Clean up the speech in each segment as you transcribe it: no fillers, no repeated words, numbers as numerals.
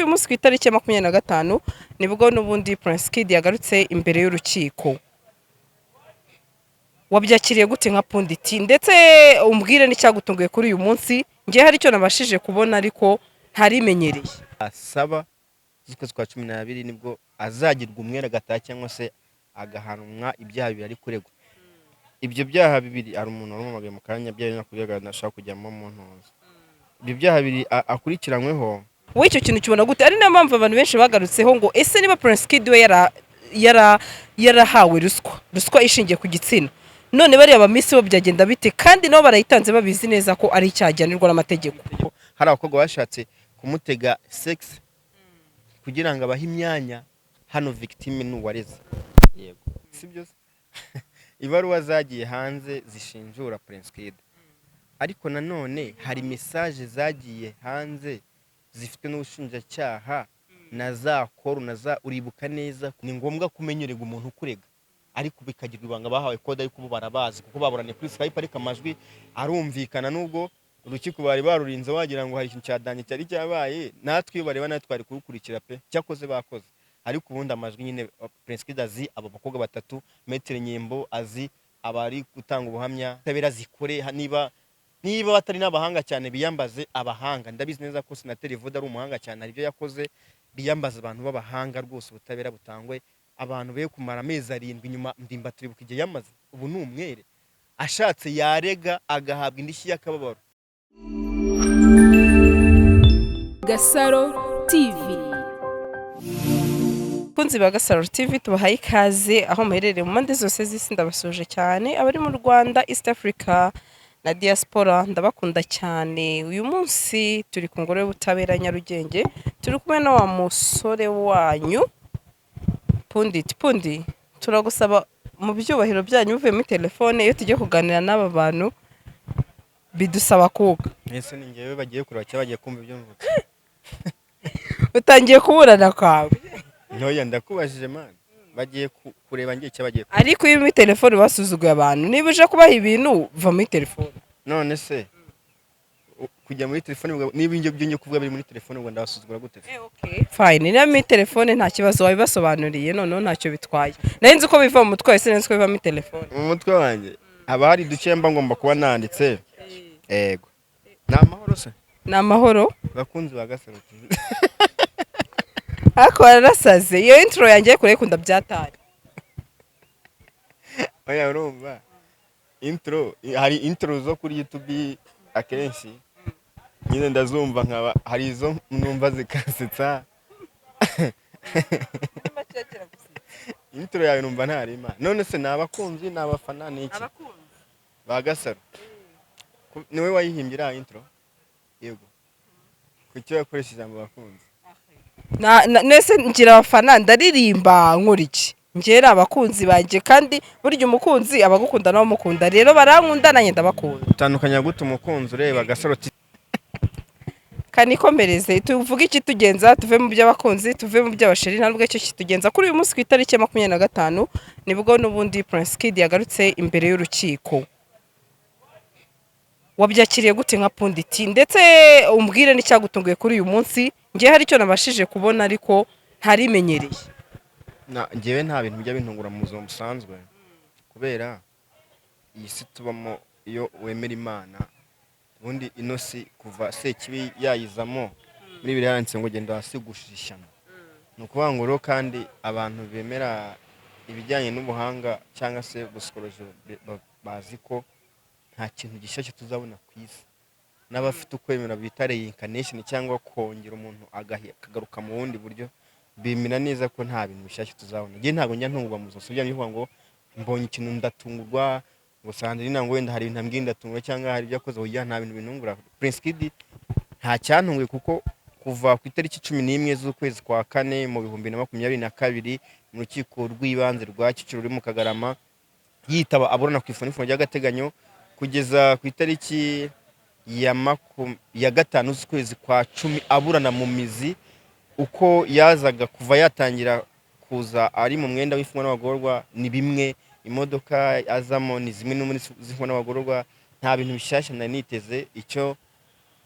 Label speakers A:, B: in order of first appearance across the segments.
A: Kuri uyu munsi, ku itariki ya 25, nibwo n'ubundi Prince Kid yagarutse imbere y'urukiko. Wabyakiriye gute nka Pundit? Ndetse umbwire n'icyagutunguye kuri uyu munsi. Ngewe hari icyo nabashije kubona ariko ntarimenyereye.
B: 7 z'ukwezi kwa 12 nibwo azagirwa umwere agataha cyangwa se agahanwa ibyaha bibiri ari kuregwa. Ibyo byaha bibiri, hari umuntu wamuhamagaye mu kanya, byari nakubwiraga ndashaka kujyamo mu ntuza. Ibyo byaha bibiri akurikiranyweho.
A: Wowe icyo kintu kibona gute? Ari nayo mpamvu abantu benshi bagarutseho ngo ese niba Prince Kid we yarahawe ruswa ishingiye ku gitsina, none bariya ba Miss bo byagenda bite? Kandi nabo barayitanze babizi neza ko ari icyaha gihanirwa n'amategeko.
B: Hari abakobwa bashatse kumutega sex kugira ngo abahe imyanya. Hano victime ni uwareze, yego, si byo se? Ibaruwa zagiye hanze zishinjura Prince Kid, ariko nanone hari message zagiye hanze zifite n'ubushinjacyaha na za call na za, uribuka neza. Ni ngombwa kumenyerega umuntu ukurega, ariko bikagirwa ibanga. Bahawe code, ariko bo barabazi kuko baburaniye kuri Skype, ariko amajwi arumvikana nubwo urukiko bari barurinze wagira ngo hari ikintu cya danger cyari cyabaye. Natwe iyo bareba natwe twari kurukurikira pe. Cyakoze bakoze, ariko ubundi amajwi nyine, Prince Kid azi abo bakobwa batatu, Maître Nyembo azi abari gutanga ubuhamya. Tabera zikore, niba batari n'abahanga cyane, biyambaze abahanga. Ndabizi neza ko Senateri Vuda ari umuhanga cyane, hari ibyo yakoze. Biyambaze abantu b'abahanga rwose, ubutabera butangwe, abantu be kumara amezi 7 nyuma. Ndimba turibuka igihe yamaze, ubu ni umwere, ashatse yarega agahabwa indishyi y'akababaro.
C: Gasaro TV.
A: Bakunzi ba Gasaro TV, tubahaye ikaze aho muherereye mu mpande zose z'isi. Ndabasuje cyane abari mu Rwanda, East Africa na diaspora, ndabakunda cyane. Uyu munsi turi ku Ngoro y'Ubutabera Nyarugenge, turi kumwe na wa musore wanyu Pundit. Pundi, turagusaba mu byubahiro byanyu muvuye muri telefone. Iyo tugiye kuganira n'aba bantu bidusaba kuga.
B: Ese ni njyewe bagiye kureba cyangwa bagiye kumva ibyo mvuga?
A: Utangiye kuburana kwawe.
B: Ntoya, ndakubajije man, bagiye kureba ngiye cyangwa bagiye
A: Ariko iyo uri muri telefone basuzuguye abantu. Niba uje kubaha ibintu, va muri telefone.
B: None se kujya muri telefone, niba ibyo ngiye kuvuga biri muri telefone, ubwo ndabasuzugura gute se?
A: Fine, niba muri telefone nta kibazo, wabibasobanuriye noneho ntacyo bitwaye. Nari nzi ko biva mu mutwe wawe, sinari nzi ko biva muri telefone.
B: Mu mutwe wanjye haba hari duke mba ngomba kuba nanditse. Ego, ni amahoro se?
A: Ni amahoro.
B: Bakunzi ba Gasaro TV.
A: Ariko wararasaze, iyo intro yanjye kure kunda byatari.
B: Oya, urumva intro, hari intro zo kuri YouTube akenshi nyine ndazumva, nkaba hari izo numva zikansetsa. Intro yawe numva ntarima. None se ni abakunzi, ni abafana, ni iki ba Gasaro? Niwe wayihimbye iriya intro? Yego, kuki wakoresha ijambo abakunzi?
A: Nese ngira abafana, ndaririmba, nkora iki? Ngera abakunzi banjye, kandi burya umukunzi aba agukunda nawe umukunda. Rero barankunda, nanjye ndabakunda.
B: Utandukanya gute umukunzi ureba Gasaro TV?
A: Kanikomereze, tuvuge ikitugenza, tuve mu by'abakunzi, tuve mu by'abasheri, nta nubwo icyo kitugenza. Kuri uyu munsi, ku itariki ya 25, nibwo n'ubundi Prince Kid yagarutse imbere y'urukiko. Wabyakiriye gute nka Pundit? Ndetse umbwire n'icyagutunguye kuri uyu munsi. Ngewe hari icyo nabashije kubona ariko ntarimenyereye.
B: Njyewe nta bintu bijya bintungura mu buzima busanzwe, kubera iyi si tubamo, iyo wemera Imana, ubundi ino si kuva Sekibi yayizamo, muri biriya yanditse ngo genda wasigushije ishyano. Ni ukuvuga ngo rero kandi abantu bemera ibijyanye n'ubuhanga cyangwa se psychology bazi ko nta kintu gishyashya tuzabona ku isi. N'abafite ukwemera bita reincarnation cyangwa kongera umuntu akagaruka mu bundi buryo, bemera neza ko nta bintu bishyashya tuzabona. Njye ntabwo njya ntungurwa mu buzima. Si bya ngo mbonye ikintu ndatungurwa, ngo Sandrine ngo wenda hari ibintu ambwiye ndatungurwa, cyangwa hari ibyo akoze. Oya, nta bintu bintungura. Prince Kid nta cyantunguye, kuko kuva ku itariki 11 z'ukwezi kwa kane mu 2022 mu Rukiko rw'Ibanze rwa Kicukiro ruri mu Kagarama yitaba aburana ku ifunga n'ifunga ry'agateganyo, kugeza ku itariki ya 5 z'ukwezi kwa 10 aburana mu mizi, uko yazaga kuva yatangira kuza ari mu mwenda w'imfungwa n'abagororwa ni bimwe, imodoka azamo ni zimwe no muri z'imfungwa n'abagororwa. Nta bintu bishyashya nari niteze. Icyo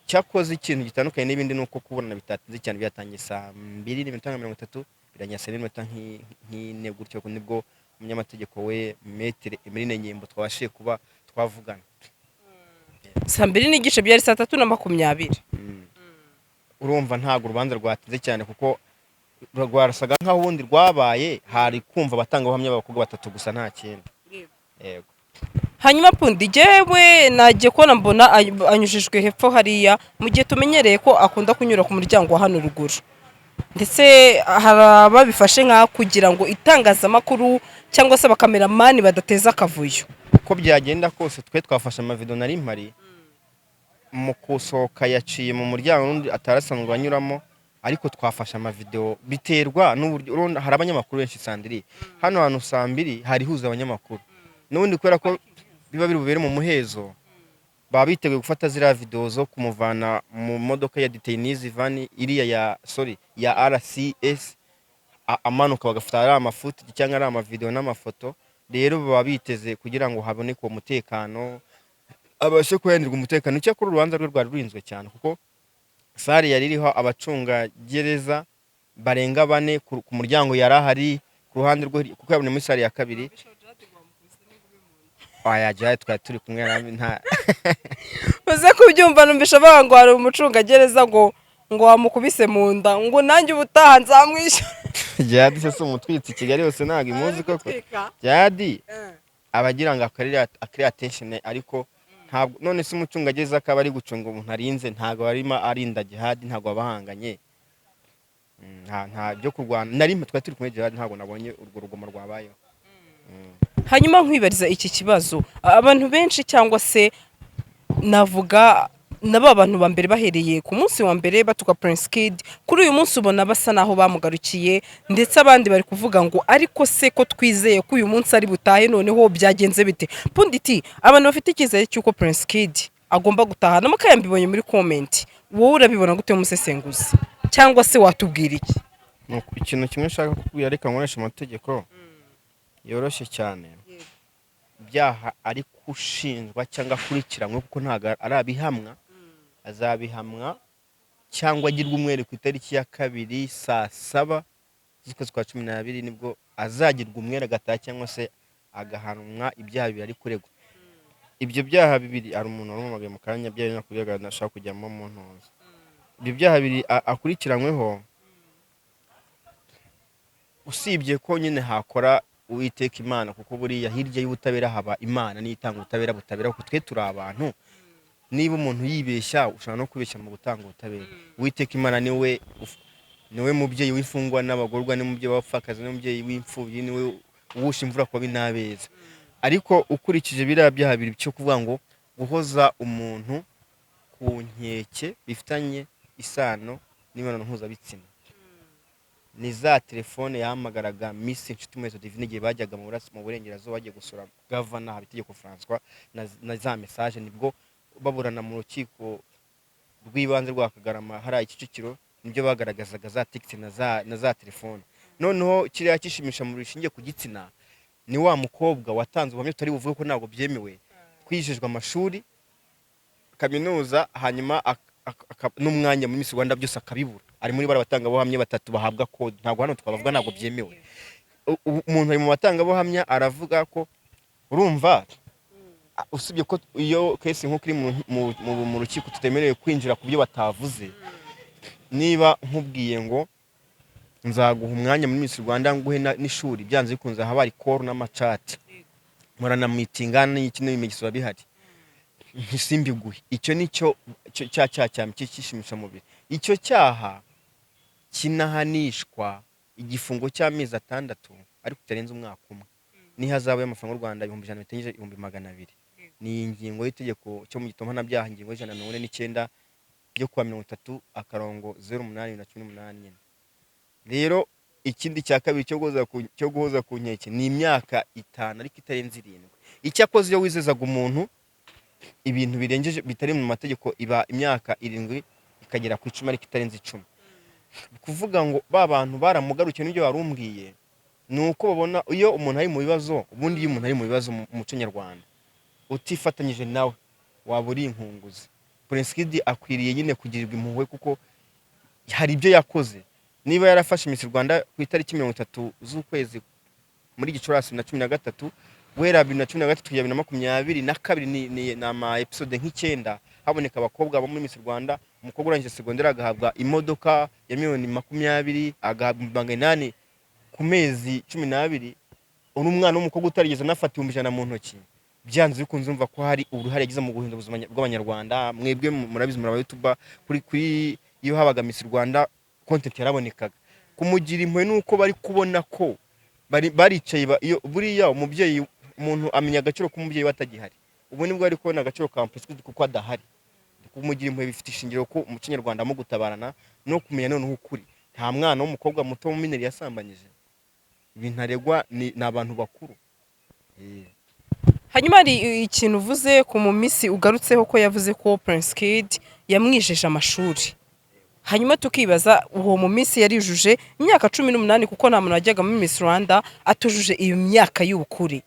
B: Cyakoze ikintu gitandukanye n'ibindi ni uko kuburana bitatinze cyane, byatangiye saa 2:30, birangira saa 4 n'iminota nk'ine gutyo, nibwo umunyamategeko we Maître Emeline Nyembo twabashije kuba twavugana.
A: 2:30, byari 3:20.
B: Urumva ntabwo urubanza rwatinze cyane, kuko rwarasaga nk'aho ubundi rwabaye hari kumva abatangabuhamya b'abakobwa batatu gusa, nta kindi, yego.
A: Hanyuma Pundi, jyewe nagiye kubona mbona anyujijwe hepfo hariya, mu gihe tumenyereye ko akunda kunyura ku muryango wa hano ruguru, ndetse hari ababifashe nk'aho kugira ngo itangazamakuru cyangwa se abakameramani badateza akavuyo.
B: Uko byagenda kose, twe twafashe amavido, nari mpari mu gusohoka, yaciye mu muryango n'undi atarasanzwe anyuramo, ariko twafashe amavideo. Biterwa n'uburyo, urabona hari abanyamakuru benshi, Sandiri. Hano hantu saa 2 hari huza abanyamakuru n'ubundi, kubera ko biba biri bubere mu muhezo, baba biteguye gufata ziriya video zo kumuvana mu modoka ya detainees van iriya ya, sorry, ya RCS, amanuka, bagafata ari amafuti cyangwa ari amavideo n'amafoto. Rero baba biteze kugira ngo haboneke uwo mutekano, abashe kuhenderwa umutekano. Icyakora urubanza rwe rwari rurinzwe cyane, kuko salle yari iriho abacungagereza barenga bane ku muryango yari ahari ku ruhande rwo, kuko yabonye muri salle ya kabiri. Oya, jyaye twari turi kumwe nta
A: Uze kubyumva, numvisha bavuga ngo hari umucungagereza ngo wamukubise mu nda, ngo nanjye ubutaha nzamwishyura.
B: Jihadi se si umutwitsi? Kigali yose ntabwo imuzi koko Jihadi. Abagira ngo akore attention, ariko ntabwo. None se umucungagereza akaba ari gucunga umuntu arinze, ntabwo arimo arinda Jihadi, ntabwo abahanganye. Nta byo kurwana nari twari turi kumwe Jihadi, ntabwo nabonye urwo rugomo rwabayeho.
A: Hanyuma nkwibariza iki kibazo: abantu benshi, cyangwa se navuga na ba bantu ba mbere bahereye ku munsi wa mbere batuka Prince Kid, kuri uyu munsi ubona basa naho bamugarukiye, ndetse abandi bari kuvuga ngo ariko se ko twizeye ko uyu munsi ari butahe, noneho byagenze bite? Punditi, abantu bafite icyizere cy'uko Prince Kid agomba gutaha, na mukaya mbibonye muri comment, wowe urabibona gute musesenguzi, cyangwa se watubwira iki?
B: Nuko ikintu kimwe nshaka kukubwira, reka nkoresha amategeko yoroshye cyane. Ibyaha ari gushinjwa cyangwa akurikiranywe, kuko ntabwo arabihamwa, azabihamwa cyangwa agirwa umwere ku itariki ya 2 saa 7 z'ukwezi kwa 12, nibwo azagirwa umwere agataha cyangwa se agahanwa ibyaha bibiri ari kuregwa. Ibyo byaha bibiri, hari umuntu wampamagaye mu kanya, byari nakubwiraga ndashaka kujyamo mu ntuza. Ibyo byaha bibiri akurikiranyweho, usibye ko nyine hakora Uwiteka Imana, kuko buriya hirya y'ubutabera haba Imana, niyo itanga ubutabera butabera, kuko twe turi abantu. Niba umuntu yibeshya, ushobora no kubeshya mu gutanga ubutabera. Uwiteka Imana niwe mubyeyi w'imfungwa n'abagororwa, ni mubyeyi w'abapfakazi, ni mubyeyi w'imfubyi, niwe uwusha imvura ku babi n'abeza. Ariko ukurikije biriya byaha bibiri cyo kuvuga ngo guhoza umuntu ku nkeke bifitanye isano n'imibonano mpuzabitsina, ni za telefone yahamagaraga Miss Inshuti Muheto Divine igihe bajyaga mu burengerazuba bagiye gusura Gavana Habitegeko François, na za message, nibwo baburana mu rukiko rw'ibanze rwa Kagarama hariya Kicukiro, nibyo bagaragazaga za texte na za telefone. Noneho kiriya kishimisha mu rishingiye ku gitsina ni wa mukobwa watanze ubuhamya tutari buvuge ko ntabwo byemewe, kwiyishijwe amashuri kaminuza, hanyuma n'umwanya muri Miss Rwanda byose akabibura, ari muri bari abatangabuhamya batatu bahabwa code. Ntabwo hano twabavuga, ntabwo byemewe. Umuntu ari mu batangabuhamya aravuga ko, urumva, usibye ko iyo case nk'uko iri mu rukiko tutemerewe kwinjira ku byo batavuze, niba nkubwiye ngo nzaguha umwanya muri Miss Rwanda, nguhe n'ishuri, byanze bikunze haba hari call n'amachat, muranamitinga n'iki n'ibimenyetso biba bihari, ntissimbiguhe. Icyo ni cyo cya cyaha cya cy'ishimishamubiri. Icyo cyaha kinahanishwa igifungo cy'amezi 6 ariko kitarenze umwaka umwe, n'ihazabu y'amafaranga y'u Rwanda 100,000 bitarengeje 200,000. Ni ingingo y'itegeko cyo mu gitabo mpanabyaha, ingingo y'149 ryo kuwa 30-08-2018 nyine. Rero ikindi cya kabiri cyo guhoza ku nkeke ni imyaka 5 ariko itarenze 7. Icyakoze iyo wizezaga umuntu ibintu birengeje bitari mu mategeko, iba imyaka 7 ikagera ku 10 ariko itarenze 10. Kuvuga ngo ba bantu baramugarukiye, n'ibyo warumbwiye, ni uko babona iyo umuntu ari mu bibazo. Ubundi iyo umuntu ari mu bibazo mu muco nyarwanda, utifatanyije nawe waba uri inkunguzi. Prince Kid akwiriye nyine kugirirwa impuhwe, kuko hari ibyo yakoze. Niba yarafashe Miss Rwanda ku itariki 30 z'ukwezi muri Gicurasi 2013, guhera 2013 kugera 2022, ni ama episode nk'icyenda, haboneka abakobwa bo muri Miss Rwanda. Umukobwa urangije segonderi agahabwa imodoka ya miliyoni 20, agahabwa 800,000 ku mezi 12. Uri umwana w'umukobwa utarigeze anafata 100,000 mu ntoki, byanze bikunze umva ko hari uruhare yagize mu guhindura ubuzima bw'Abanyarwanda. Mwebwe murabizi, muri abayutuba, kuri iyo habaga Miss Rwanda, content yarabonekaga. Kumugira impuhwe nuko bari kubona ko bari baricaye iyo buriya umubyeyi, umuntu amenya agaciro k'umubyeyi we atagihari. Ubu nibwo ari kubona agaciro ka Prince Kid kuko adahari. Kumugira impuhwe bifite ishingiro ko umuco nyarwanda mu gutabarana no kumenya noneho ukuri. Nta mwana w'umukobwa muto w'umumineri yasambanyije. Ibintu aregwa ni abantu bakuru.
A: Hanyuma hari ikintu uvuze ku mu minsi ugarutseho, ko yavuze ko Prince Kid yamwijeje amashuri. Hanyuma tukibaza, uwo mu minsi yarijuje imyaka 18? Kuko nta muntu wajyaga muri Miss Rwanda atujuje iyo myaka y'ubukure.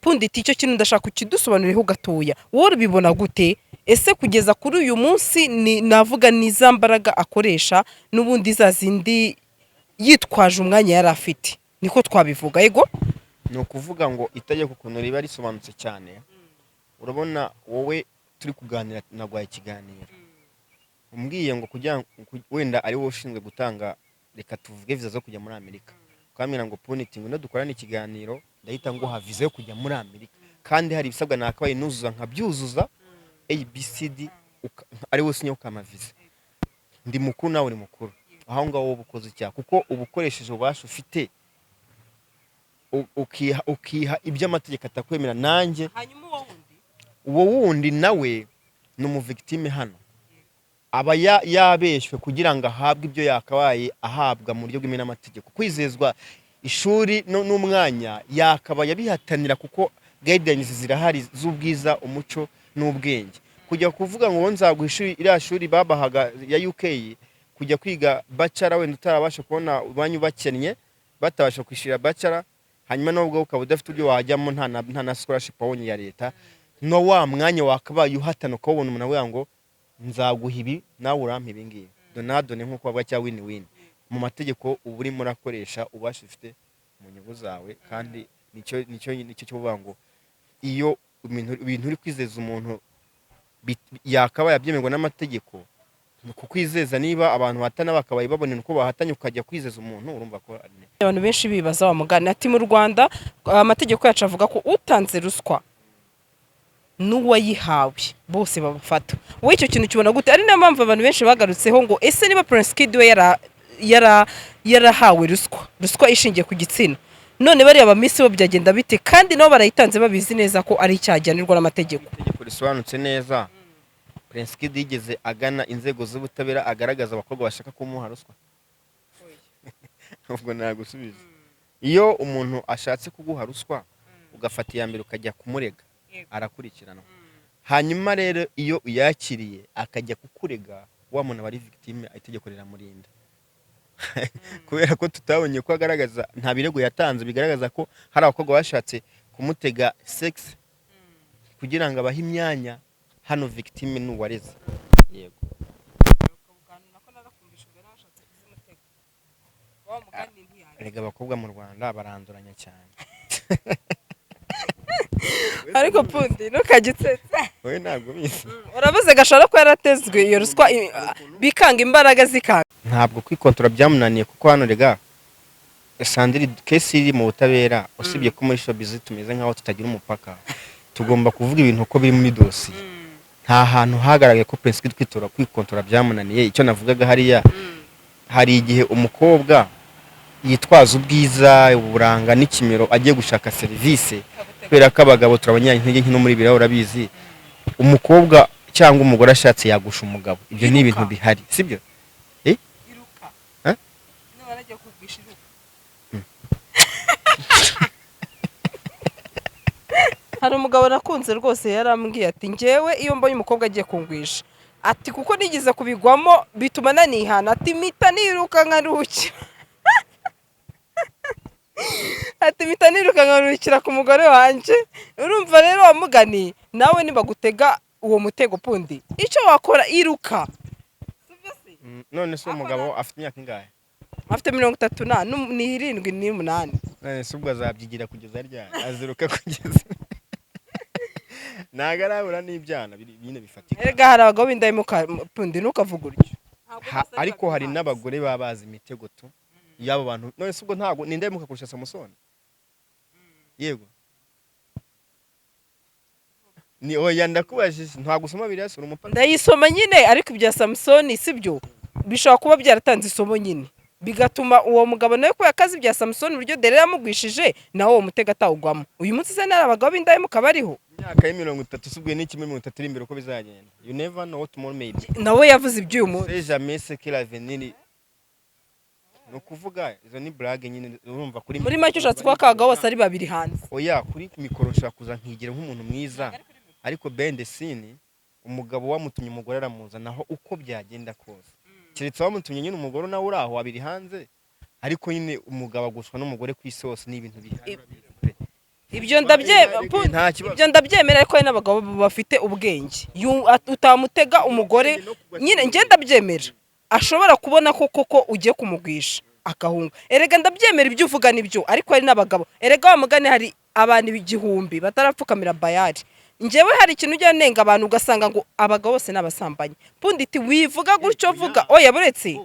A: Pundit, icyo kintu ndashaka ukidusobanurireho gatoya. Wowe ubibona gute? Ese kugeza kuri uyu munsi ni navuga ni za mbaraga akoresha n'ubundi, za zindi yitwaje umwanya yari afite, niko twabivuga? Yego.
B: Ni ukuvuga ngo itegeko ukuntu riba risobanutse cyane, urabona wowe turi kuganira, naguhaye ikiganiro, umbwiye ngo kugira ngo wenda ari wowe ushinzwe gutanga, reka tuvuge, viza zo kujya muri Amerika, ukambwira ngo: "Pundit, ngwino dukorane ikiganiro, ndahita nguha viza yo kujya muri Amerika," kandi hari ibisabwa nakabaye nuzuza nkabyuzuza, ABCD, ari wowe usinya ukampa viza. Ndi mukuru, nawe uri mukuru. Aho ngaho wowe ukoze icyaha, kuko uba ukoresheje ububasha ufite, ukiha ibyo amategeko atakwemera. Nanjye
A: Hanyuma uwo wundi?
B: Uwo wundi nawe ni umuvictime hano, aba yabeshywe kugira ngo ahabwe ibyo yakabaye ahabwa mu buryo bwemewe n'amategeko. Kwizezwa ishuri n'umwanya yakabaye abihatanira, kuko guidelines zirahari z'ubwiza, umuco n'ubwenge. Kujya kuvuga ngo nzaguha ishuri, iriya shuri babahaga ya UK, kujya kwiga bachelor, wenda utarabasha kubona banyu bakennye, batabasha kwishyura bachelor, hanyuma nubwo ukaba udafite uburyo wajyamo, nta na scholarship wabonye ya leta, no wa mwanya wakabaye uhatana ukawubona, umuntu avuga ngo nzaguha ibi, nawe urampa ibi ngibi, donnant-donnant nk'uko bavuga, cyangwa win win mu mategeko, uba urimo urakoresha ububasha ufite mu nyungu zawe. Kandi nicyo cyo kuvuga ngo iyo ibintu uri kwizeza umuntu yakabaye abyemerwa n'amategeko, ni kukwizeza. Niba abantu bahatana bakabaye babonera uko bahatanye, ukajya kwizeza umuntu, urumva ko ari
A: Abantu benshi bibaza, wa mugani ati mu Rwanda amategeko yacu avuga ko utanze ruswa n'uwayihawe bose babafata. Wowe icyo kintu kibona gute? Ari nayo mpamvu abantu benshi bagarutseho ngo ese niba Prince Kid we yarahawe ruswa ishingiye ku gitsina, none bariya bamisi bo byagenda bite, kandi nabo barayitanze babizi neza ko ari icyaha gihanirwa n'amategeko?
B: Itegeko risobanutse neza. Prince Kid yigeze agana inzego z'ubutabera agaragaza abakobwa bashaka kumuha ruswa? Ubwo nagusubiza. Iyo umuntu ashatse kuguha ruswa, ugafata iya mbere ukajya kumurega, arakurikiranwa. Hanyuma rero iyo uyakiriye akajya kukurega, wa muntu aba ari victime, itegeko riramurinda, kubera ko tutabonye ko agaragaza, nta birego yatanze bigaragaza ko hari abakobwa bashatse kumutega sex kugira ngo abahe imyanya. Hano victime ni uwareze, yego. Erega abakobwa mu Rwanda baranduranya cyane.
A: Ariko Pundit, ntukajye utsetsa.
B: Wowe ntabwo ubizi.
A: Uravuze gashobora ko yaratezwe iyo ruswa, bikanga, imbaraga zikanga.
B: Ntabwo kwikontora byamunaniye, kuko hano rega Sandrine, case iri mu butabera. Usibye ko muri showbiz tumeze nk'aho tutagira umupaka, tugomba kuvuga ibintu uko biri muri dosiye. Nta hantu hagaragaye ko Prince Kid kwitora, kwikontora byamunaniye. Icyo navugaga hariya, hari igihe umukobwa yitwaza ubwiza, uburanga n'ikimero agiye gushaka serivisi, kubera ko abagabo turabanyantege nke, no muri biriya urabizi. Umukobwa cyangwa umugore ashatse yagusha umugabo. Ibyo ni ibintu bihari, sibyo? Eh? Eh?
A: Hari umugabo nakunze rwose, yarambwiye ati: "Njyewe iyo mbonye umukobwa agiye kungwisha," ati, "kuko nigeze kubigwamo bituma nanihana," ati, "mpita niruka nkaruhukira," ati, "mpita niruka nkaruhukira ku mugore wanjye." Urumva rero, wamugani nawe nibagutega. Uwo mutego, pundi, icyo wakora, iruka. Sibyo se?
B: None se umugabo afite imyaka ingahe?
A: Afite 37 n'irindwi n'umunani.
B: None se ubwo azabyigira kugeza ryari? Aziruka kugeza, ntabwo arabura n'ibyana nyine bifatika.
A: Erega hari abagabo b'indahemuka, pundi, ntukavuge utyo.
B: Ariko hari n'abagore baba bazi imitego tu y'abo bantu. None se ubwo ntabwo ni indahemuka kurusha Samusoni? Yego, ni oya, ndakubajije, ntabwo usoma biriya se? Uri umupapa.
A: Ndayisoma nyine, ariko ibya Samusoni si byo, bishobora kuba byaratanze isomo nyine, bigatuma uwo mugabo nawe, kubera ko azi ibya Samusoni, uburyo Delila yamugwishije, nawe uwo mutego atawugwamo. Uyu munsi se ntari abagabo b'indahemuka bariho?
B: Imyaka y'30 se ubwo ni kimwe 30 iri imbere uko bizagenda? You never know what tomorrow may be.
A: Nawe yavuze iby'uyu munsi.
B: C'est jamais ce que l'avenir, ni ukuvuga izo ni blague nyine, urumva kuri
A: Muri make ushatse kuba ko abagabo bose ari babiri hanze?
B: Oya, kuri mikoro nshobora kuza nkigira nk'umuntu mwiza, ariko behind scene umugabo wamutumye umugore aramuzana, uko byagenda kose, keretse wamutumye nyine umugore nawe uri aho abiri hanze. Ariko nyine umugabo agushwa n'umugore ku isi hose, ni ibintu bihari pe.
A: Ibyo ndabye
B: Nta kibazo.
A: Ibyo ndabyemera, ariko hari n'abagabo bafite ubwenge. Utamutega umugore nyine. Njye ndabyemera, ashobora kubona ko koko ugiye kumugwisha akahunga. Erega ndabyemera, ibyo uvuga nibyo, ariko hari n'abagabo, erega wa mugani, hari abantu 1000 batarapfukamira Bayari. Njyewe hari ikintu ujya nenga abantu, ugasanga ngo abagabo bose ni abasambanyi. Punditi, wivuga gutyo, vuga oya, buretse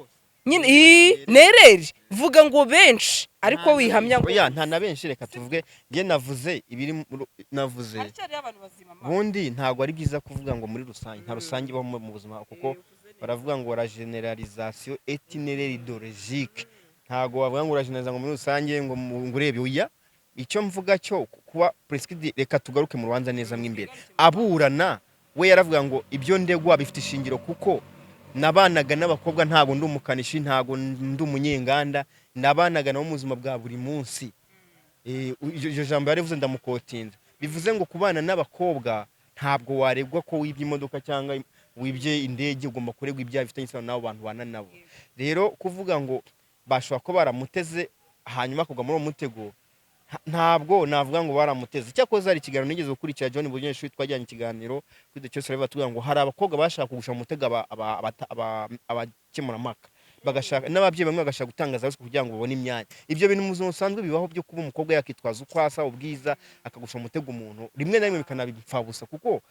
A: nyine ii, nerere, vuga ngo benshi, ariko wihamya ngo
B: Oya, nta na benshi. Reka tuvuge, njye navuze ibiri navuze
A: Haracyariho abantu bazima, ma.
B: Ubundi ntabwo ari byiza kuvuga ngo muri rusange, nta rusange ibaho mu buzima, kuko baravuga ngo la généralisation est une erreur idéologique. Ntabwo wavuga ngo urageneraliza ngo muri rusange, ngo urebe. Oya, icyo mvuga cyo kuba Prince Kid, reka tugaruke mu rubanza neza mo imbere. Aburana we yaravuga ngo ibyo ndegwa bifite ishingiro kuko nabanaga n'abakobwa, ntabwo ndi umukanishi, ntabwo ndi umunyenganda, nabanaga nabo mu buzima bwa buri munsi. Iryo jambo yarivuze, ndamukotinze. Bivuze ngo kubana n'abakobwa ntabwo waregwa ko wibye imodoka cyangwa wibye indege, ugomba kuregwa ibyaha bifitanye isano n'abo bantu ubana nabo. Rero kuvuga ngo bashobora kuba baramuteze hanyuma akagwa muri uwo mutego, ntabwo navuga ngo baramuteze. Cyakoze hari ikiganiro nigeze gukurikira, John Bunyeshuri, twajyanye ikiganiro kuri The Choice Live, batubwira ngo hari abakobwa bashaka kugusha mu mutego abakemurampaka, bagashaka n'ababyeyi bamwe bagashaka gutanga za ruswa kugira ngo babone imyanya. Ibyo bintu mu buzima busanzwe bibaho, byo kuba umukobwa yakitwaza uko asa, ubwiza, akagusha mu mutego umuntu, rimwe na rimwe bikanaba impfabusa, kuko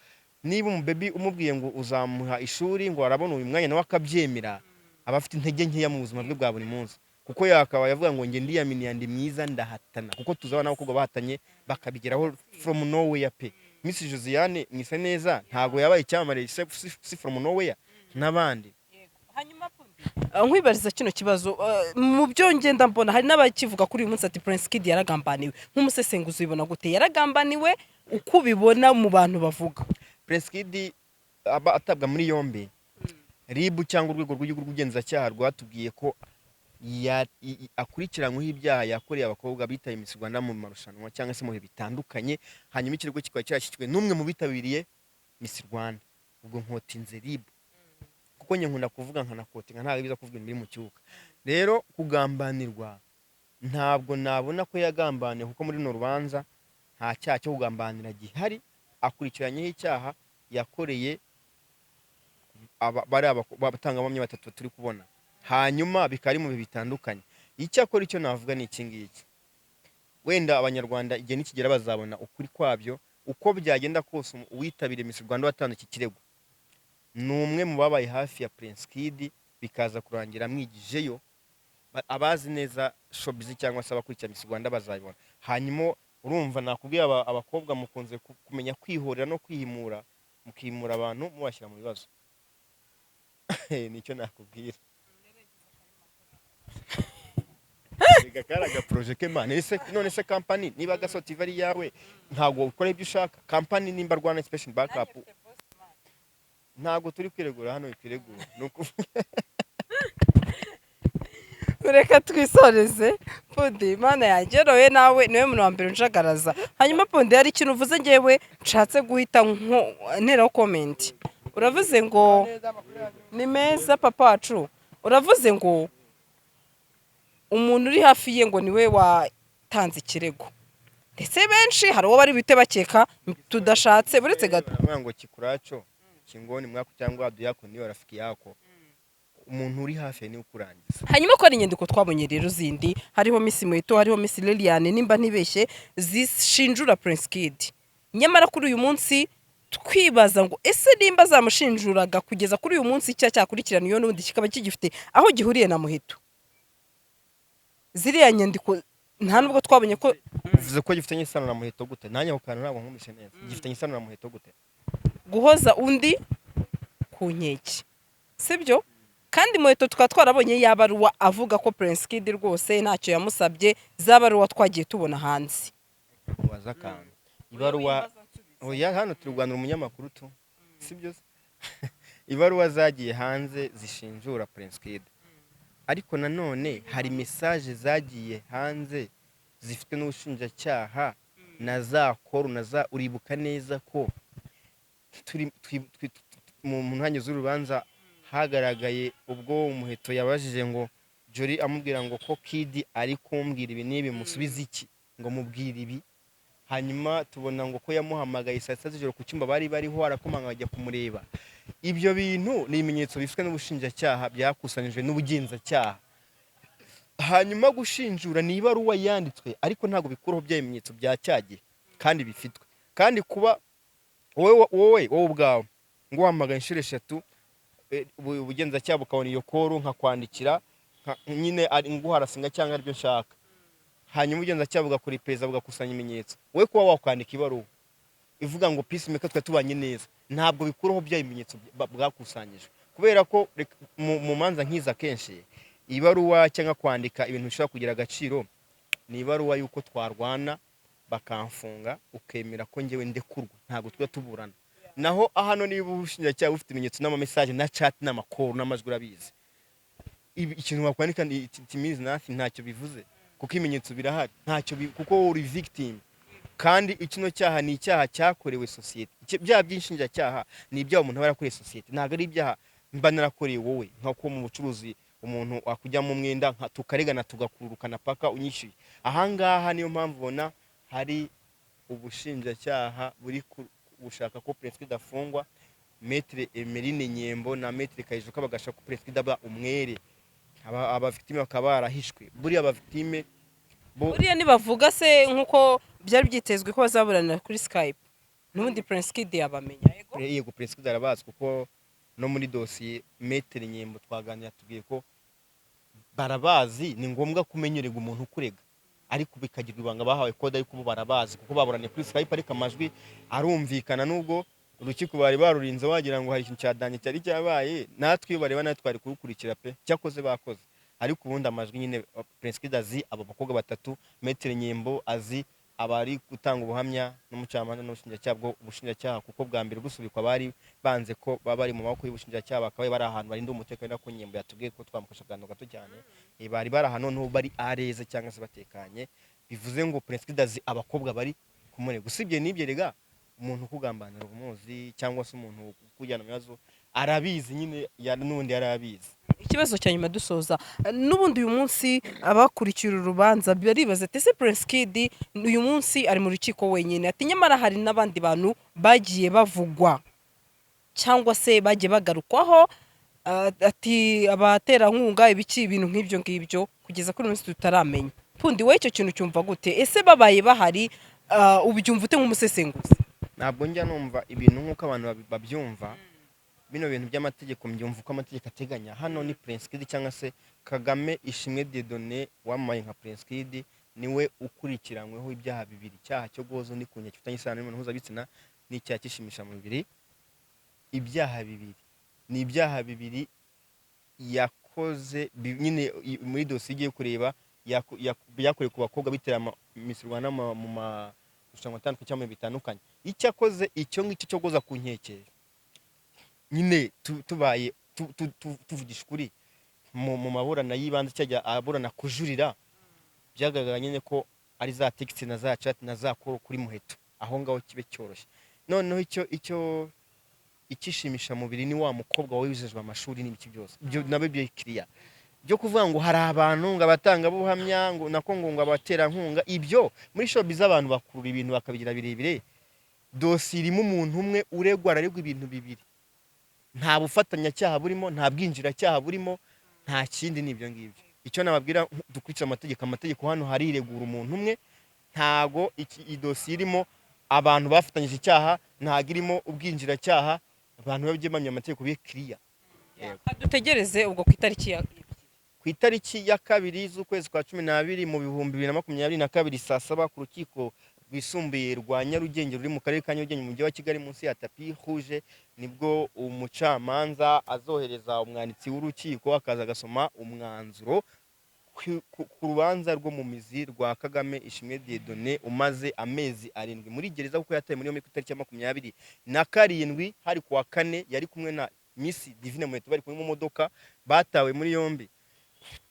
B: niba umubebi umubwiye ngo uzamuha ishuri, ngo arabona uyu mwanya, nawe akabyemera, aba afite intege nkeya mu buzima bwe bwa buri munsi, kuko yakaba yavuga ngo njye ndiyaminiya, ndi mwiza, ndahatana, kuko tuzabona n'abakobwa bahatanye bakabigeraho from nowhere pe. Miss Josiane Mwiseneza ntabwo yabaye icyamamare si from nowhere n'abandi?
A: Nkwibariza kino kibazo, mu byo ngenda mbona hari n'abakivuga kuri uyu munsi ati Prince Kid yaragambaniwe. Nk'umusesenguzi ubibona gute? Yaragambaniwe uko ubibona mu bantu bavuga?
B: Prince Kid aba atabwa muri yombi, RIB cyangwa urwego rw'igihugu rw'ubugenzacyaha rwatubwiye ko akurikiranyweho ibyaha yakoreye abakobwa bitaye Miss Rwanda mu marushanwa cyangwa se mu bihe bitandukanye, hanyuma ikirego kikaba cyarashyikirijwe n'umwe mu bitabiriye Miss Rwanda. Ubwo nkotinze RIB kuko njye nkunda kuvuga nkanakotinga, ntabwo biza kuvuga ibintu biri mu kibuga. Rero kugambanirwa, ntabwo nabona ko yagambaniwe, kuko muri runo rubanza nta cyaha cyo kugambanira gihari. Akurikiranyeho icyaha yakoreye bari abatangabuhamya batatu turi kubona, hanyuma bikaba ari mu bihe bitandukanye. Icyakora icyo navuga ni iki ngiki: wenda Abanyarwanda igihe nikigera bazabona ukuri kwabyo. Uko byagenda kose, uwitabiriye Miss Rwanda watanze iki kirego ni umwe mu babaye hafi ya Prince Kid, bikaza kurangira amwigijeyo. Abazi neza showbiz cyangwa se abakurikira Miss Rwanda bazabibona. Hanyuma urumva nakubwiye, abakobwa mukunze kumenya kwihorera no kwihimura, mukimura abantu mubashyira mu bibazo. Nicyo nakubwira. Rega kari agaporoje ke man. Ese none se company niba Gasaro TV ari iyawe, ntabwo ukora ibyo ushaka? Company nimba Rwanda Inspiration Backup, ntabwo turi kwiregura hano, twiregura ni ukuvuga.
A: Reka twisoreze, Pundi. Mana yanjye, roye nawe niwe muntu wa mbere unjagaraza. Hanyuma Pundi, hari ikintu uvuze ngewe nshatse guhita nteraho comment. Uravuze ngo ni meza papa wacu, uravuze ngo umuntu uri hafi ye ngo niwe watanze ikirego, ndetse benshi hari uwo bari buhite bakeka tudashatse. Buretse gato.
B: Baravuga ngo kikuraco. Ukingoni mwako cyangwa adui yako niyo rafiki yako. Umuntu uri hafi niwe ukurangiza.
A: Hanyuma ko hari inyandiko twabonye rero zindi, hariho Miss Muheto, hariho Miss Liliane, nimba ntibeshye, zishinjura Prince Kid. Nyamara kuri uyu munsi twibaza ngo ese nimba zamushinjuraga, kugeza kuri uyu munsi icyaha cyakurikirana iyo n'ubundi kikaba kigifite aho gihuriye na Muheto, ziriya nyandiko nta nubwo twabonye ko
B: Uvuze ko gifitanye isano na Muheto gute? Nanjye ako kantu ntabwo nkumvise neza. Gifitanye isano na Muheto gute?
A: Guhoza undi ku nkeke, sibyo? Kandi Muheto tukaba twarabonye yabaruwa avuga ko Prince Kid rwose ntacyo yamusabye, za baruwa twagiye tubona hanze.
B: Mubaza akantu. Ibaruwa, oya, hano turi kuganira umunyamakuru tu, sibyo se? Ibaruwa zagiye hanze zishinjura Prince Kid, ariko nanone hari message zagiye hanze zifite n'ubushinjacyaha na za call na za, uribuka neza ko turi mu ntangiriro z'urubanza hagaragaye ubwo Umuheto yabajije ngo Jolly, amubwira ngo ko Kid ari kumbwira ibi n'ibi, musubize iki? Ngo mubwire ibi. Hanyuma tubona ngo ko yamuhamagaye saa 6 z'ijoro ku cyumba bari bariho, arakomanga, bajya kumureba. Ibyo bintu ni ibimenyetso bifitwe n'ubushinjacyaha, byakusanyijwe n'ubugenzacyaha. Hanyuma gushinjura ni ibaruwa yanditswe, ariko ntabwo bikuraho bya bimenyetso bya cya gihe kandi bifitwe. Kandi kuba wowe ubwawe ngo uhamagaye inshuro 3, ubugenzacyaha bukabona iyo call, nkakwandikira nyine ari nguharasinga cyangwa aribyo nshaka, hanyuma ubugenzacyaha bugakora iperereza, bugakusanya ibimenyetso, wowe kuba wakwandika ibaruwa ivuga ngo Peacemaker twari tubanye neza, ntabwo bikuraho bya bimenyetso bwakusanyijwe. Kubera ko mu manza nk'izi akenshi ibaruwa cyangwa kwandika ibintu bishobora kugira agaciro ni ibaruwa y'uko twarwana bakamfunga, ukemera ko njyewe ndekurwa, ntabwo tujya tuburana. Naho hano niba ubushinjacyaha bufite ibimenyetso n'ama message na chat n'ama call n'amajwi, urabizi, ikintu wakwandika ni it means nothing, ntacyo bivuze, kuko ibimenyetso birahari. Ntacyo kuko wowe uri victim, kandi kino cyaha ni icyaha cyakorewe sosiyete. Ibyaha by'inshinjacyaha ni ibyaha umuntu aba yarakoreye sosiyete, ntabwo ari ibyaha mba narakoreye wowe. Nk'uko mu bucuruzi umuntu wakujyamo umwenda tukaregana, tugakururukana paka unyishyuye. Ahangaha niyo mpamvu ubona hari ubushinjacyaha buri gushaka ko Prince Kid afungwa, Maître Emeline Nyembo na Maître Kayijuka bagashaka ko Prince Kid aba umwere, aba victime bakaba barahishwe. Buriya aba victime bo
A: Buriya nibavuga se nk'uko byari byitezwe ko bazaburanira kuri Skype, n'ubundi Prince Kid yabamenya, yego?
B: Yego, Prince Kid arabazi, kuko no muri dosiye Maître Nyembo twaganira tubwiye ko barabazi. Ni ngombwa kumenyerega umuntu ukurega, ariko bikagirwa ibanga, bahawe code, ariko bo barabazi kuko baburaniye kuri Skype, ariko amajwi arumvikana, nubwo urukiko bari barurinze wagira ngo hari ikintu cya danger cyari cyabaye. Natwe iyo bareba natwe twari kurukurikira pe. Cyakoze bakoze, ariko ubundi amajwi nyine Prince Kid azi abo bakobwa batatu, Maître Nyembo azi abari gutanga ubuhamya n'umucamanza n'ubushinjacyaha. Bwo ubushinjacyaha, kuko bwa mbere gusubikwa bari banze ko baba bari mu maboko y'ubushinjacyaha, bakaba bari ahantu barinda umutekano, ko Nyembo yatubwiye ko twamufashe akantu gato cyane. Bari bari ahantu noneho bari areze cyangwa se batekanye, bivuze ngo Prince Kid azi abakobwa bari kumurega. Usibye n'ibyo rega, umuntu ukugambanira umuzi, cyangwa se umuntu ukujyana mu bibazo arabizi nyine, n'ubundi yari abizi.
A: Ikibazo cya nyuma dusoza, n'ubundi uyu munsi abakurikira urubanza baribaza ati ese Prince Kid uyu munsi ari mu rukiko wenyine? Ati nyamara hari n'abandi bantu bagiye bavugwa cyangwa se bagiye bagarukwaho, ati abaterankunga, ibiki, ibintu nk'ibyo ngibyo, kugeza kuri uyu munsi tutaramenya. Pundi, wowe icyo kintu cyumva gute? Ese babaye bahari, ubyumva ute nk'umusesenguzi?
B: Ntabwo njya numva ibintu nk'uko abantu babyumva. Bino bintu by'amategeko mbyumva uko amategeko ateganya. Hano ni Prince Kid cyangwa se Kagame Ishimwe Dieudonné wamamaye nka Prince Kid, niwe ukurikiranyweho ibyaha bibiri: icyaha cyo guhoza undi ku nkeke gifitanye isano n'imibonano mpuzabitsina n'icyaha cy'ishimishamubiri. Ibyaha bibiri ni ibyaha bibiri yakoze nyine muri dosiye igiye kureba yakorewe ku bakobwa bitera Miss Rwanda mu marushanwa atandukanye cyangwa mu bintu bitandukanye. Icyo akoze, icyo ngicyo cyo guhoza ku nkeke nyine, tubaye tuvugisha ukuri, mu maburana y'ibanze cyajya aburana kujurira, byagaragara nyine ko ari za texte na za chat na za call kuri Muheto, aho ngaho kibe cyoroshye. Noneho icyo icyishimisha mubiri ni wa mukobwa wujejwe amashuri n'ibiki byose, ibyo nabyo bikiriya byo kuvuga ngo hari abantu ngo abatangabuhamya, ngo nako ngo abaterankunga, ibyo muri showbiz abantu bakurura ibintu bakabigira birebire. Dosiye irimo umuntu umwe uregwa, araregwa ibintu bibiri. Nta bufatanyacyaha burimo, nta bwinjiracyaha burimo, nta kindi, ni ibyo ngibyo. Icyo nababwira, dukurikize amategeko. Amategeko hano hariregura umuntu umwe. Ntago iki idosiye irimo abantu bafatanyije icyaha, ntago irimo ubwinjiracyaha. Abantu bajye bamenya amategeko, be kiriya.
A: Dutegereze ubwo ku itariki ya
B: Ku itariki ya 2 z'ukwezi kwa 12 mu 2022, saa 7, ku rukiko rwisumbuye rwa Nyarugenge ruri mu karere ka Nyarugenge mu mujyi wa Kigali, munsi ya Tapis Rouge, nibwo umucamanza azohereza umwanditsi w'urukiko akaza agasoma umwanzuro ku rubanza rwo mu mizi rwa Kagame Ishimwe Dieudonné, umaze amezi 7 muri gereza, kuko yatawe muri yombi ku itariki ya 27, hari kuwa kane. Yari kumwe na Miss Divine Muheto, bari kumwe mu modoka, batawe muri yombi.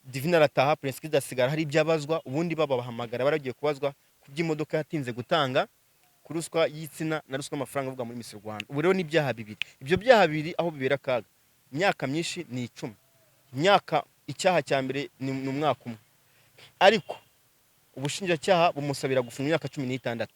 B: Divine arataha, Prince Kid asigara hari ibyo abazwa. Ubundi babahamagara baragiye kubazwa ku by'imodoka yatinze gutanga, ku ruswa y'itsina na ruswa y'amafaranga avuga muri Miss Rwanda. Ubu rero ni ibyaha bibiri. Ibyo byaha bibiri aho bibera akaga, imyaka myinshi ni 10. Imyaka, icyaha cya mbere ni umwaka umwe, ariko ubushinjacyaha bumusabira gufunga imyaka 16.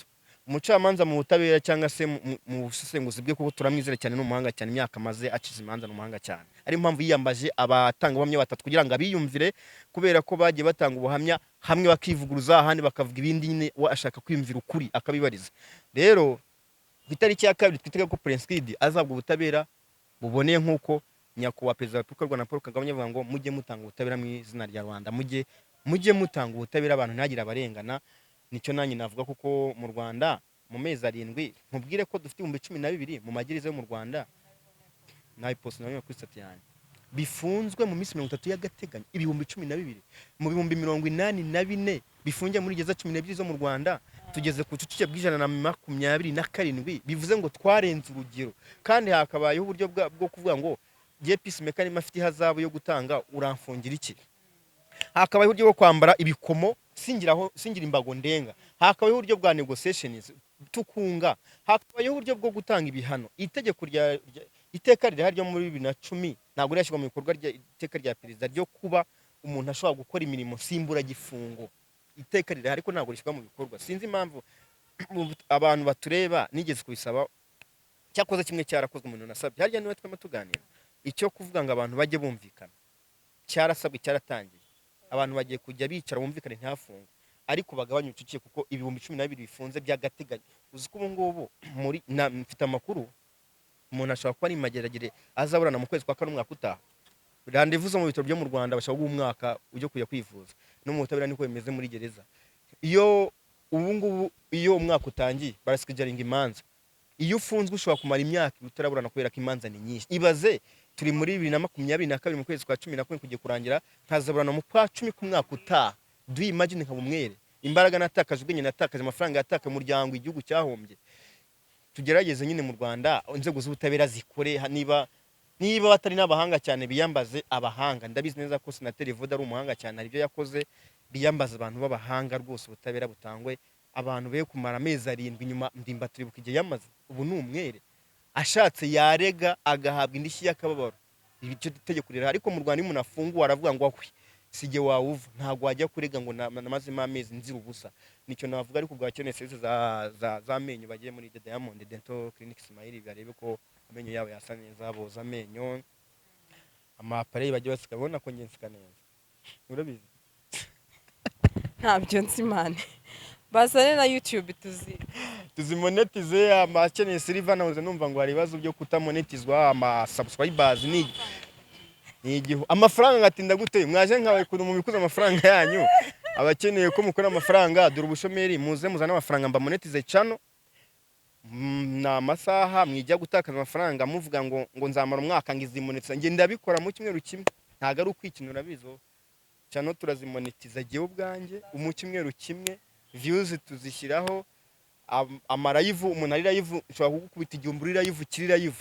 B: Umucamanza mu butabera cyangwa se mu busesenguzi bwe, kuko turamwizera cyane, ni umuhanga cyane, imyaka amaze akiza imanza, ni umuhanga cyane, ariyo mpamvu yiyambaje abatangabuhamya batatu kugira ngo abiyumvire, kubera ko bagiye batanga ubuhamya hamwe bakivuguruza, ahandi bakavuga ibindi. Nyine we ashaka kwiyumvira ukuri akabibariza. Rero ku itariki ya 2 twitege ko Prince Kid azabwa ubutabera buboneye, nk'uko nyakubahwa Perezida wa Repubulika y'u Rwanda Paul Kagame avuga ngo mujye mutanga ubutabera mu izina rya Rwanda, mujye mutanga ubutabera, abantu ntihagire abarengana. Nicyo nanjye navuga, kuko mu Rwanda mu mezi 7, nkubwire ko dufite 12,000 mu magereza yo mu Rwanda, nayipost nayo kuri status yanjye, bifunzwe mu minsi 30 y'agateganyo. 12,000 mu 84,000 bifungiye muri gereza 12 zo mu Rwanda, tugeze ku bucucike bw'127, bivuze ngo twarenze urugero. Kandi hakabayeho uburyo bwo kuvuga ngo ngiye peacemaker, niba afite ihazabu yo gutanga, uramfungira iki? Hakabayeho uburyo bwo kwambara ibikomo, singiraho singira imbago ndenga. Hakabayeho uburyo bwa negotiations, tukunga. Hakabayeho uburyo bwo gutanga ibihano. Itegeko iteka rihari ryo muri 2010 ntabwo rirashyirwa mu bikorwa, rya iteka rya perezida ryo kuba umuntu ashobora gukora imirimo nsimburagifungo. Iteka rirahari ariko ntabwo rishyirwa mu bikorwa, sinzi impamvu. Abantu batureba, nigeze kubisaba, cyakoze kimwe cyarakozwe. Umuntu nasabye harya niwe twema tuganira, icyo kuvuga ngo abantu bajye bumvikana cyarasabwe, cyaratangiye. Abantu bagiye kujya bicara bumvikane, ntihafungwe, ariko bagabanye ubucucike, kuko 12,000 bifunze by'agateganyo, uzi ko ubu ngubu muri na mfite amakuru, umuntu ashobora kuba ari mageragere azaburana mu kwezi kwa kane umwaka utaha. Rendez-vous zo mu bitaro byo mu Rwanda bashobora guha umwaka ujya kujya kwivuza. No mu butabera niko bimeze. Muri gereza iyo ubu ngubu, iyo umwaka utangiye baraschedulinga imanza. Iyo ufunzwe ushobora kumara imyaka 2 utaraburana kubera ko imanza ni nyinshi. Ibaze turi muri 2022 mu kwezi kwa 11 kugiye kurangira, nkazaburana mu kwa 10 k'umwaka utaha. Do you imagine? Nkaba umwere, imbaraga natakaje, ubwenge natakaje, amafaranga yatakaye, umuryango, igihugu cyahombye. Tugerageze nyine mu Rwanda inzego z'ubutabera zikore, niba batari n'abahanga cyane biyambaze abahanga. Ndabizi neza ko Senateri Evode ari umuhanga cyane, hari ibyo yakoze. Biyambaze abantu b'abahanga rwose, ubutabera butangwe, abantu be kumara amezi 7. Inyuma ndimba turibuka igihe yamaze, ubu ni umwere. Ashatse yarega agahabwa indishyi y'akababaro, icyo tegeko rirahari. Ariko mu Rwanda iyo umuntu afunguwe aravuga ngo ahwi sijye wawuva, ntabwo wajya kurega ngo namazemo amezi nzira ubusa. Nicyo navuga. Ariko ubwo abakeneye serivisi z'amenyo bagiye muri The Diamond Dental Clinic Smile, barebe ko amenyo yabo yasa neza, boza amenyo, ama appareil bagiye basika, babona ko njye nsika neza, urabizi.
A: Ntabyo nzi mane, bazane na YouTube tuzi.
B: Tuzimonetize. Abakeneye silver, nahoze numva ngo hari ibibazo byo kutamonetizwa, ama subscribers ni igihu, amafaranga ngatinda gute. Mwaje nkawe kuntu mubikuza amafaranga yanyu. Abakeneye ko mukora amafaranga, dore ubushomeri, muze muzane amafaranga mbamonetize channel. Ni amasaha mwijya gutakaza amafaranga muvuga ngo nzamara umwaka ngo izimonetiza. Njye ndabikora mu cyumweru kimwe, ntabwo ari ukwikinura urabizi. Channel turazimonetiza jyewe ubwanjye mu cyumweru kimwe, views tuzishyiraho, ama live, umuntu ari live nshobora kugukubita 1000 uri live, kiri live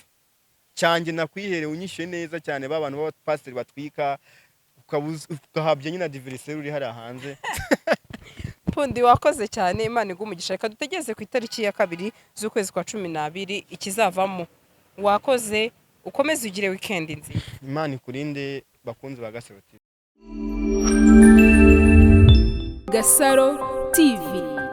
B: cyanjye nakwihereye unyishyuye neza cyane. Ba bantu b'abapasiteri batwika ukahabya nyine adversaire uri hariya hanze.
A: Pundi, wakoze cyane, Imana iguhe umugisha. Reka dutegereze ku itariki ya 2 z'ukwezi kwa 12 ikizavamo. Wakoze, ukomeze ugire weekend nziza.
B: Imana ikurinde, bakunzi ba Gasaro TV.
C: Gasaro TV.